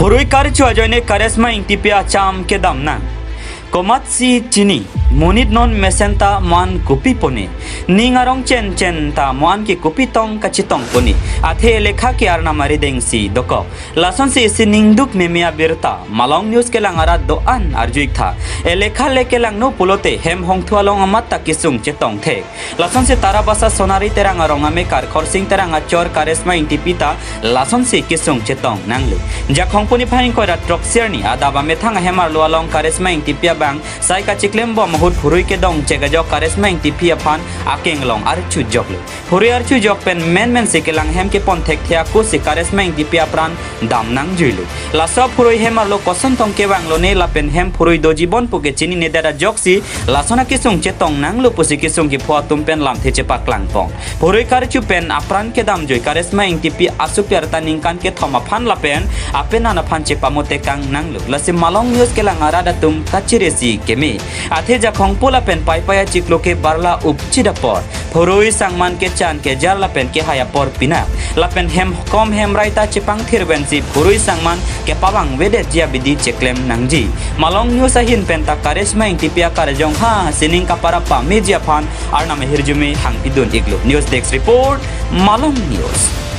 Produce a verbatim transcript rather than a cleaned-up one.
Phurui karchu ajoine Karisma Ingtipi acham kedam nang. Komatsi chini, monit non mesen ta mo-an kopi pone. Ning arong chen chen ta mo-an ke kopi tong kachetong pone. Athe elekha ke arnam arideng si dokok. Lasonsi isi ningduk meme abirta Malong News kelang arat do-an arju-ik tha. Elekha le kelangno pulote hem hongthu along amat ta kesung chetong thek. Lasonsi Tarabasa Sonari Terang arong amekar Khorsing Terang achor Karisma Ingtipi ta lasonsi kesung chetong nanglo. Jakhong puni phai ingkoi ra throksikep arni adap amethang ahem arlo along Karisma Ingtipi abang sai kachiklem bom ahut phurui kedong chek ajok Karisma Ingtipi aphan akeng along archu joklo. Phurui archu jok pen menmen si kelang hem kepon thekthe ako si Karisma Ingtipi apran dam nangjuilo. Laso phurui hem arlo koson tong kevang lone lapen hem phurui doji bon pu kechininedet ajoksi lason akesung chetong nanglo pusi kesung kepho atum pen lamthe chepaklang pon. Phurui karchu pen apran kedamjui Karisma Ingtipi asupiar ta ningkan kethom aphan lapen apenan aphan chepamotekang nanglo. Lasi Malong News kelang arat atum kachiresi keme. Athe Jakhong pu lapen Paipai achiklo ke barla upchit apor phurui sangman kechan kejar lapen kehai apor pinak. Lapen hem kom hem rai ta chepangthir pensi phurui sangman kepavang vedetji abidi cheklem nangji. Malong News ahin pen ta Karisma Ingtipi akarjong ha sining kapara pameji aphan arnam ahirjume hangpidun-iklo. News Desk Report, Malong News.